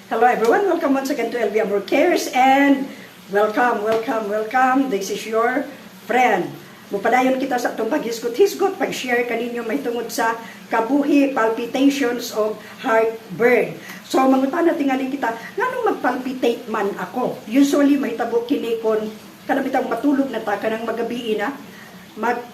Hello everyone, welcome once again to LV Amor Cares and welcome, welcome, welcome. This is your friend. Mupadayon kita sa atong paghisgot-hisgot, pag-share kaninyo may tungod sa kabuhi, palpitations o heartburn. So mangutana tingali kita, nganong magpalpitate man ako? Usually mahitabo kini kon kanang bitang matulog na ta, kanang magabii na,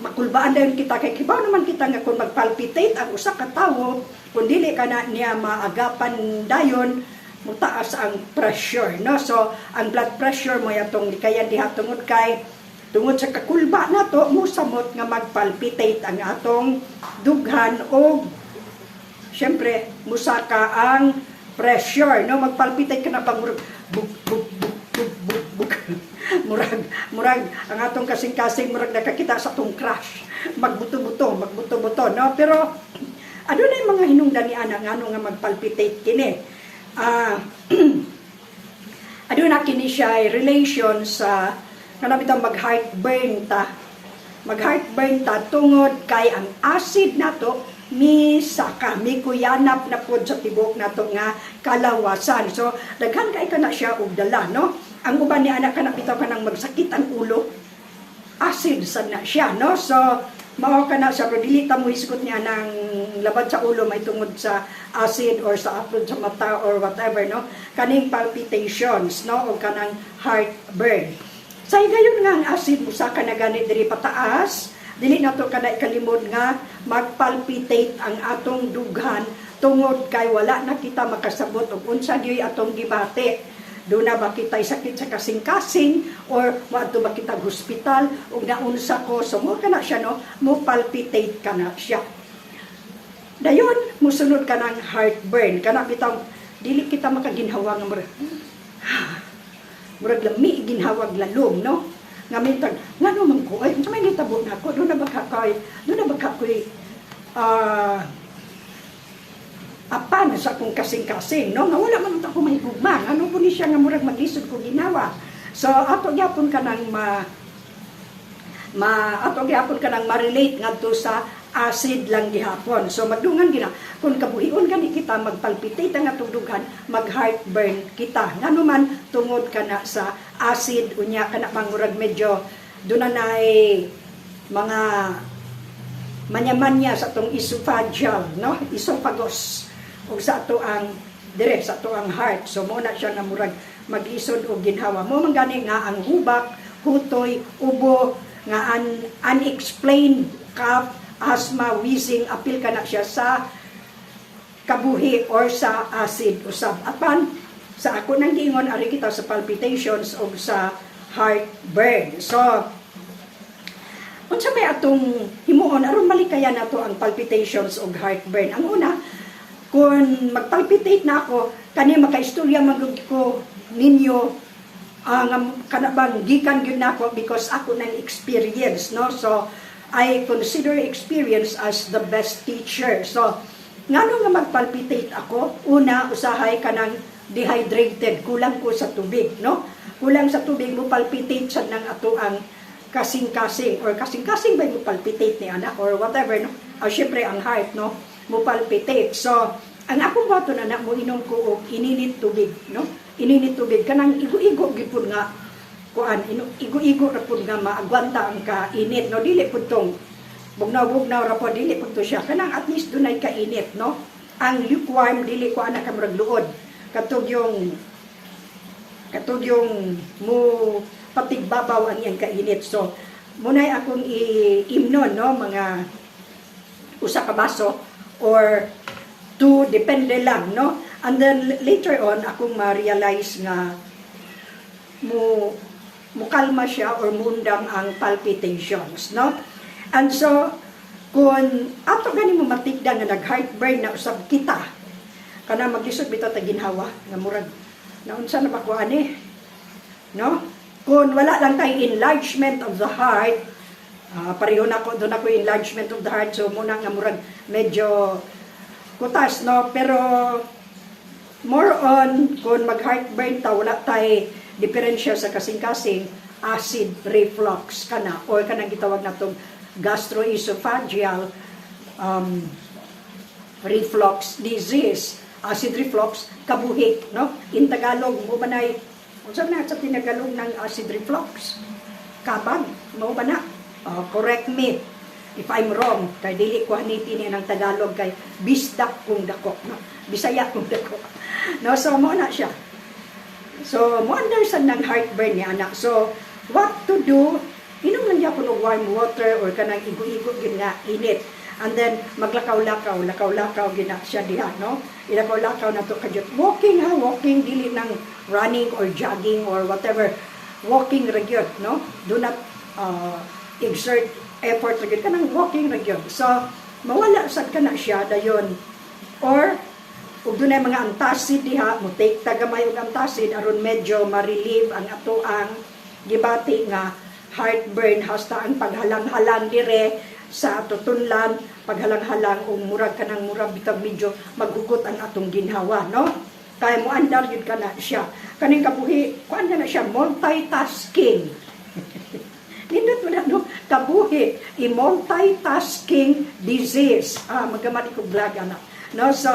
makulbaan dayon kita kay kibaw naman kita nga kung magpalpitate ang usa ka tawo, kung dili ka na niya maagapan dayon, mutaas ang pressure, no? So ang blood pressure mo atong likayan diha tungod kay tungod sa kakulba nato, musamot nga magpalpitate ang atong dughan og syempre musaka ang pressure, no? Magpalpitate ka na pang murag bug bug bug bug bug bug, murag murag ang atong kasing-kasing murag nakakita sa atong crush, magbuto-buto, magbuto-buto, no? Pero adunay mga hinungdan ni ana ngano nga magpalpitate kini. Aduna kini siya ay relation sa kanang bitang mag heartburn ta, mag heartburn ta tungod kay ang acid nato misaka, mikuyanap na pod sa tibok nato nga kalawasan. So daghan kay kana siya og dala, no? Ang uban ni ana, kana bitaw kanang magsakit ang ulo, acid sad na siya, no? So mao kana siya, pero dili ta mo hisgot niya ng labad sa ulo may tungod sa acid or sa upload sa mata or whatever, no? Kaning palpitations, no, o kanang heartburn. Sa higayon nga ang acid musaka na gani diri pataas, dili nato kana ikalimod nga magpalpitate ang atong dughan tungod kay wala na kita makasabot og unsa gyud atong gibati. Duna ba kita sakit sa kasing-kasing or moadto ba kita hospital ug naunsa ko? So mo kana siya, no? Mo palpitate ka na siya. Dayon musunod ka ng heartburn, kana bitaw dili kita makaginhawa nga murag murag lami ginhawag lalom, no? Nga mintag ngano man ko, ay, unsa may nitabo nako? Duna ba ka koy apan sa akong kasing-kasing, no? Nga wala man ako mahigugma, ano po ni siya nga murag maglisod ko ginawa? So ato gyapon ka nang ma-relate ngadto sa acid lang gihapon. So magdungan gina kung kabuhion gani kita, magpalpitate ang atong dughan, mag heartburn kita. Ngano man? Tungod kana sa acid. Unya kana mangurag medyo duna nay mga manya-manya sa atong esophageal, no, esophagus ug sa ato ang dire sa ato ang heart. So mo na siya nga murag maglisod og ginhawa. Mo man gani nga ang hubak, hutoy, ubo nga unexplained cough, asthma, wheezing, apil ka na siya sa kabuhi or sa acid usab. Apan sa ako nang giingon, ari kita sa palpitations o sa heartburn. So unsa may atong himuon aron malikayan nato ang palpitations og heartburn? Ang una, kung magpalpitate na ako, kani makaistorya man gud ko ninyo nga kana bang gikan gyud nako because ako nang experience, no? So I consider experience as the best teacher. So ngano nga magpalpitate ako? Una, usahay kanang dehydrated, kulang ko sa tubig, no? Kulang sa tubig, mo palpitate sad nang ato ang kasing-kasing or kasing-kasing ba mo palpitate ni anak or whatever, no? Syempre ang heart, no, mo palpitate. So ang akong buhaton ana, mo inom ko og ininit tubig, no? Ininit tubig, kanang igo-igo gyud pud nga kuan, igo-igo ra pud nga maagwanta ang kainit, no? Dili pud tong bugnaw-bugnaw ra pud, dili pud to siya. Kanang at least dunay kainit, no? Ang lukewarm dili ko ana, kamurag luod. Katog yung mo patigbabaw ang iyang kainit. So munay akong i-imnon, no, mga usa ka baso or two, depende lang, no? And then later on akong ma-realize nga mo mukalma siya or muundang ang palpitations, no? And so kung ato gani mo matigda nga nag-heartburn na usab kita, kana maglisod bitaw ta ginhawa nga murag naunsa na ba ko ani, no? Kung wala lang tay enlargement of the heart, pareho na ko doon ako enlargement of the heart, so muna nga murag medyo kutas, no? Pero more on kung mag heartburn ta, wala tay diferensya sa kasing-kasing, acid reflux kana or kanang gitawag natong gastroesophageal reflux disease. Acid reflux, kabuhi, no? In Tagalog, mao ba nay, unsa na sa tinagalog ng acid reflux? Kabag, mao ba na? Oh, correct me if I'm wrong, kay dili ko haniti niya ng Tagalog kay bisdak kong dako, no? Bisaya kong dako. No, so mao na siya. So, mo understand ng heartburn niya, anak. So, what to do? Inom lang gyapon og warm water or kanang igo-igo gyud nga init. And then, maglakaw-lakaw, lakaw-lakaw gina siya diha, no? Ilakaw-lakaw na to kadyot. Walking ha, walking, dili nang running or jogging or whatever. Walking ra gyud, no? Do not exert effort ra gyud, kanang walking ra gyud. So, mawala sad ka na siya dayon. Or ug dunay mga antacid diha, mo take ta gamay og antacid aron medyo ma-relieve ang ato ang gibati nga heartburn hasta ang paghalang-halang dire sa ato tunlan, paghalang-halang og murag kanang murag bitag medyo maghugot ang atong ginhawa, no? Kay mo andar yun ka na siya. Kaning kabuhi, kuan na siya, multitasking. Nindot mo na, no? Kabuhi, i-multitasking disease. Ah, magaman ko vlog, anak. No, so,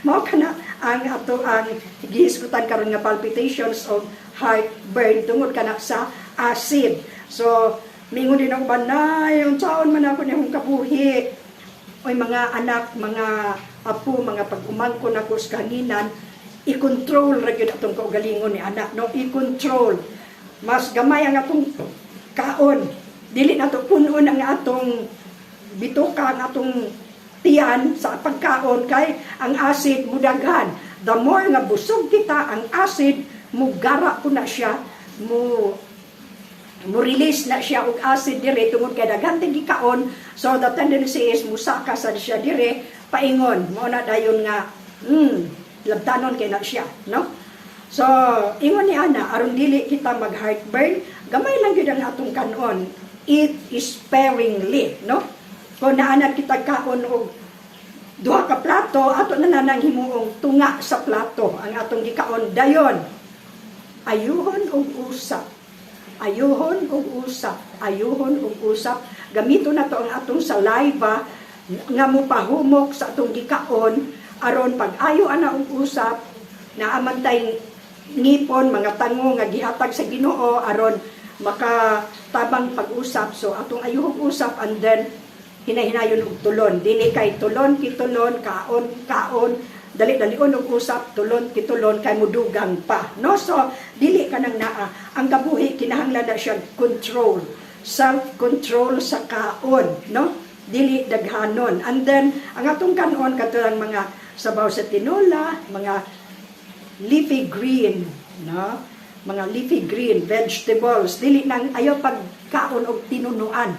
mao ka na ang ato ang gihisgutan karon nga palpitations of heartburn tungod kana sa acid. So, mingon din ako ba, "Nay, unsaon man ako niyang kabuhi?" Oy, mga anak, mga apo, mga pag-umangkon ako sa kahanginan, i-control ra gyud atong kaugalingon ni anak, no? I-control. Mas gamay ang atong kaon. Dili nato punon ang atong bituka, ang atong tiyan sa pagkaon kay ang acid mudaghan. The more nga busog kita, ang acid mugara ko na siya, mo mo release na siya og acid dire tungod kay daghan ting gikaon. So the tendency is musaka sad siya dire paingon. Mo na dayon nga labtanon kay na siya, no? So ingon ni ana, aron dili kita mag heartburn, gamay lang gyud ang atong kanon, eat sparingly, no? Kung naanad kita kaon og duha ka plato, ato na nang himuong tunga sa plato ang atong gikaon. Dayon ayuhon og usap, ayuhon og usap, ayuhon og usap. Gamito na to ang atong saliva nga mopahumok sa atong gikaon aron pag ayo ana og usap, naaman tay ngipon, mga tango nga gihatag sa Ginoo aron makatabang pag-usap. So atong ayuhog usap and then hinahinayon og tulon. Dili kay tulon kitulon, kaon kaon, dali-dalion og usap, tulon kitulon kay mudugang pa, no? So dili ka nang naa ang kabuhi, kinahanglan na siya control, self control sa kaon, no? Dili daghanon. And then ang atong kanon, katong mga sabaw sa tinola, mga leafy green, no? Mga leafy green vegetables. Dili nang ayaw pagkaon og tinunuan.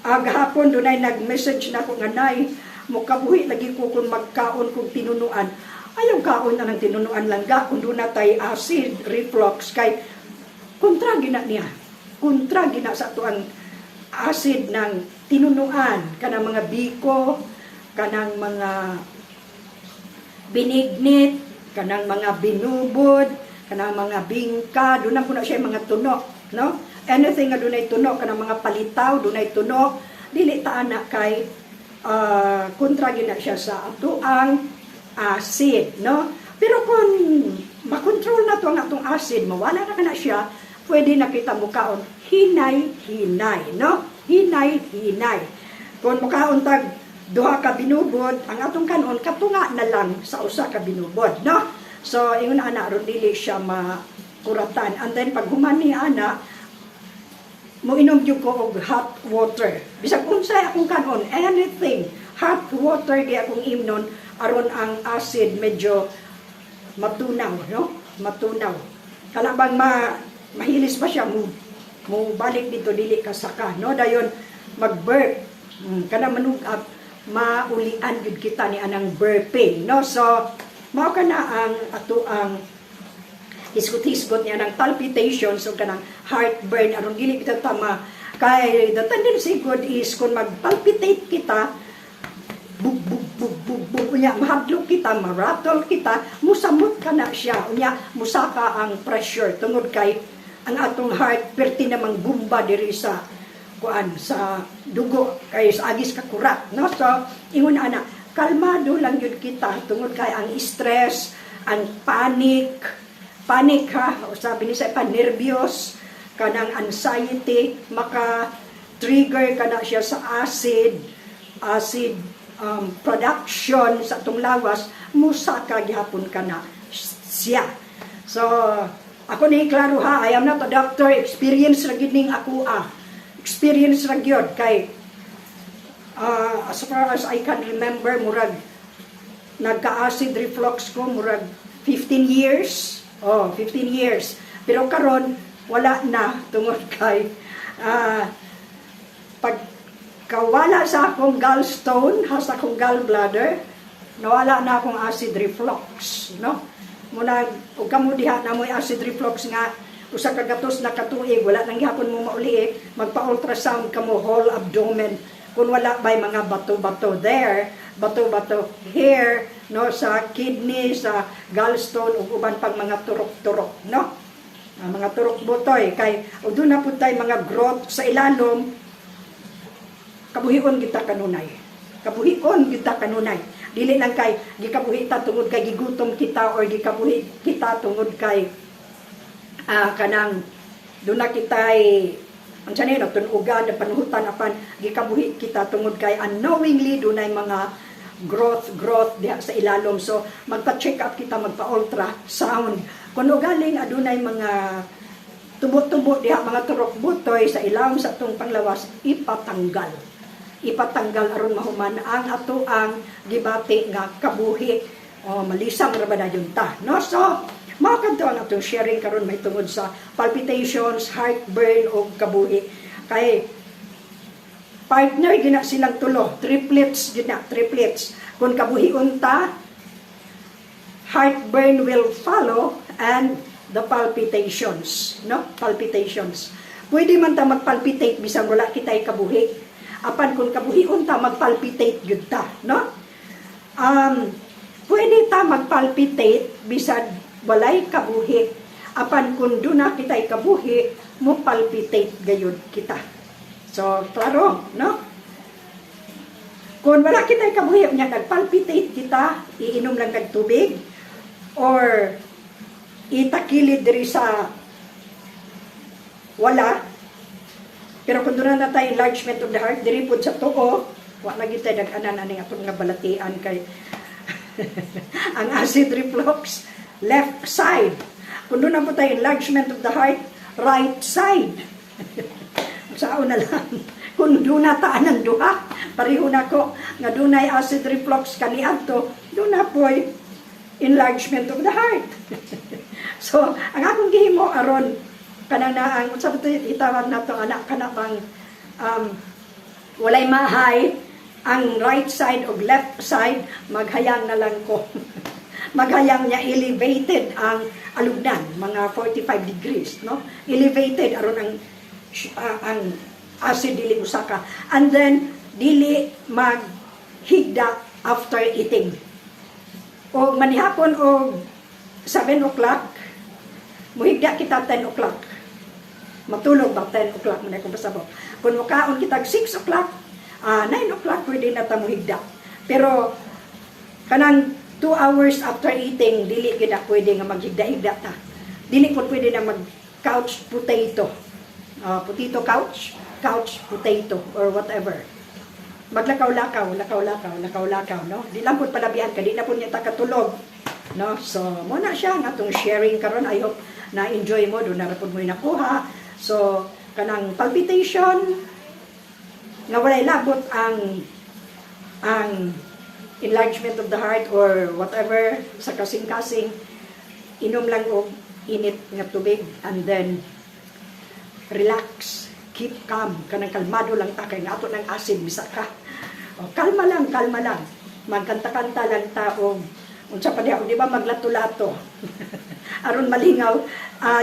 Gahapon dunay nag-message na ko nga, "Nay, mukabuhi lagi ko kung magkaon kog tinunuan." Ayaw kaon na ng tinunuan lang ga kung doon na tay acid reflux kay kontra gina niya. Kontra gina sa ato ang acid ng tinunuan, kanang mga biko, kanang mga binignit, kanang mga binubod, kanang mga bingka, doon na po na siya mga tuno, no? Anything nga dunay tuno, kanang mga palitaw, dunay tuno, dili ta ana kay kontra gina siya sa ato ang acid, no? Pero kung makontrol na to ang atong acid, mawala na kana siya, pwede na kita mukaon hinay-hinay, no? Hinay-hinay. Kung mukaon tag duha ka binubod, ang atong kanon katunga na lang sa usa ka binubod, no? So ingon ana aron dili siya makuratan. And then pag human ni ana, mo inom gyud ko og hot water. Bisag unsay akong kanon, anything, hot water di akong imnon aron ang acid medyo matunaw, no? Matunaw. Kalabang mahilis pa siya mo mo balik dito, dili ka saka, no? Dayon mag-burp. Kana manug-up, maulian gyud kita ni anang burping, no? So mao kana ang ato ang hisgot-hisgot niya ng palpitations o kanang heartburn aron dili kita tama kay the tendency good is kung magpalpitate kita, bug bug bug bug bug, unya mahadlok kita, marattle kita, musamot ka na siya, unya musaka ang pressure tungod kay ang atong heart perti namang bumba diri sa kuan, sa dugo kay sa agis ka kurat, no? So ingon ana. Kalmado lang gyud kita tungod kay ang stress, ang panic, panic ha, o sabi ni sa pa nervyos, kanang anxiety, maka trigger kana siya sa acid production sa atong lawas, musaka gihapon kana siya. So, ako ni klaro ha, I am not a doctor, experience ra gyud ning ako ah. Experience ra gyud kay as far as I can remember, murag nagka-acid reflux ko murag 15 years. Oh, 15 years. Pero karon wala na tungod kay pag kawala sa akong gallstone, ha, sa akong gallbladder, nawala na akong acid reflux, no? Muna, ug kamo diha na mo'y acid reflux nga usa ka gatos na katuig, wala nang gihapon mo mauli eh, magpa-ultrasound kamo whole abdomen kung wala ba'y mga bato-bato there, bato-bato here, no, sa kidney, sa gallstone, ug uban pang mga turok-turok, no? Ang mga turok butoy kay ug duna pud tay mga growth sa ilalom, kabuhion kita kanunay. Kabuhion kita kanunay. Dili lang kay gikabuhi ta tungod kay gigutom kita or gikabuhi kita tungod kay kanang duna kitay unsa ni no tunugan na panuhutan, apan gikabuhi kita tungod kay unknowingly dunay mga growth growth diha sa ilalom. So magpa-check up kita, magpa-ultrasound kung galing adunay mga tubo-tubo diha, mga turok butoy sa ilawom sa atong panglawas, ipatanggal, ipatanggal aron mahuman ang ato ang gibati nga kabuhi o malisang ra ba dayon ta, no? So mao kadto ang atong sharing karon may tungod sa palpitations, heartburn o kabuhi kay partner gina silang tulo, triplets gina, triplets. Kung kabuhion ta, heartburn will follow and the palpitations, no? Palpitations. Pwede man ta magpalpitate bisan wala kita'y kabuhi. Apan kung kabuhion ta, magpalpitate gyud ta, no? Pwede ta magpalpitate bisan walay kabuhi. Apan kung duna kita'y kabuhi, mo palpitate gayud kita. So, klaro, no? Kung wala kita'y kabuhi, nya nagpalpitate kita, iinom lang kag tubig or itakilid diri sa wala. Pero kung doon na tayo enlargement of the heart, diri pod sa tuo, wa lagi tayo dag-anan aning atong nga balatian kay ang acid reflux, left side. Kung doon na po tayo enlargement of the heart, right side. Sao na lang. Kung duna ta anang duha, pareho na ko nga dunay acid reflux kaniadto, duna po'y enlargement of the heart. So, ang akong gihimo aron kana na ang unsa ba to itawag nato anak kana bang walay mahay ang right side o left side, maghayang na lang ko. Maghayang niya, elevated ang alugnan, mga 45 degrees, no? Elevated aron ang acid dili usaka. And then dili maghigda after eating. O manihapon og 7 o'clock, muhigda kita 10 o'clock. Matulog ba 10 o'clock man akong pasabot. Kung mukaon kita 6 o'clock, 9 o'clock pwede na ta muhigda. Pero kanang 2 hours after eating, dili gid na pwede nga maghigda-higda ta. Dili po pwede na mag couch potato. Potato couch, couch potato or whatever. Maglakaw-lakaw, lakaw-lakaw, lakaw-lakaw, no? Di lang po palabian ka, di na po niya ta katulog. No? So, mo na siya nga atong sharing karon. I hope na enjoy mo, duna ra pud mo nakuha. So, kanang palpitation nga walay labot ang enlargement of the heart or whatever sa kasing-kasing, inom lang og init nga tubig and then relax, keep calm, kanang kalmado lang ta kay nga ato ng acid bisa ka. O, kalma lang, kalma lang, magkanta-kanta lang ta og unsa pa diha, di ba, maglato-lato aron malingaw,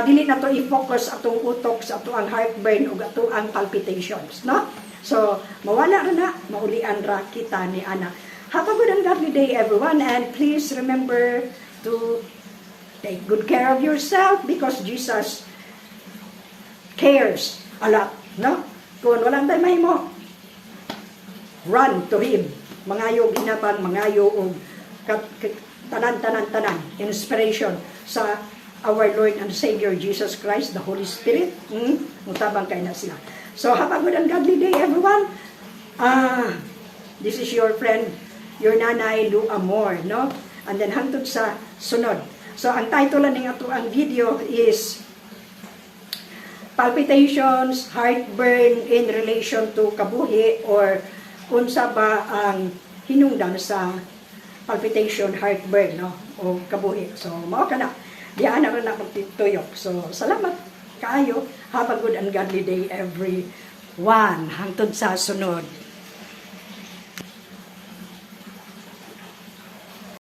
dili na to i-focus atong utok sa ato ang heartburn ug ato ang palpitations, no? So mawala ra na, maulian ra kita ni ana. Have a good and godly day, everyone, and please remember to take good care of yourself because Jesus cares a lot, no? Kung walang tayo mahimo, run to Him. Mangayo hinabang, mangayo og tanan, tanan, tanan inspiration sa our Lord and Savior Jesus Christ, the Holy Spirit. Mutabang kay na sila. So have a good and godly day, everyone. Ah, this is your friend, your Nanay Lu Amor, no? And then hangtod sa sunod. So ang title ning ato ang video is palpitations, heartburn in relation to kabuhi or unsa ba ang hinungdan sa palpitation, heartburn, no? O kabuhi. So mao kana. Diyan na rin na magtuyok. So salamat kaayo. Have a good and godly day, everyone. Hangtod sa sunod.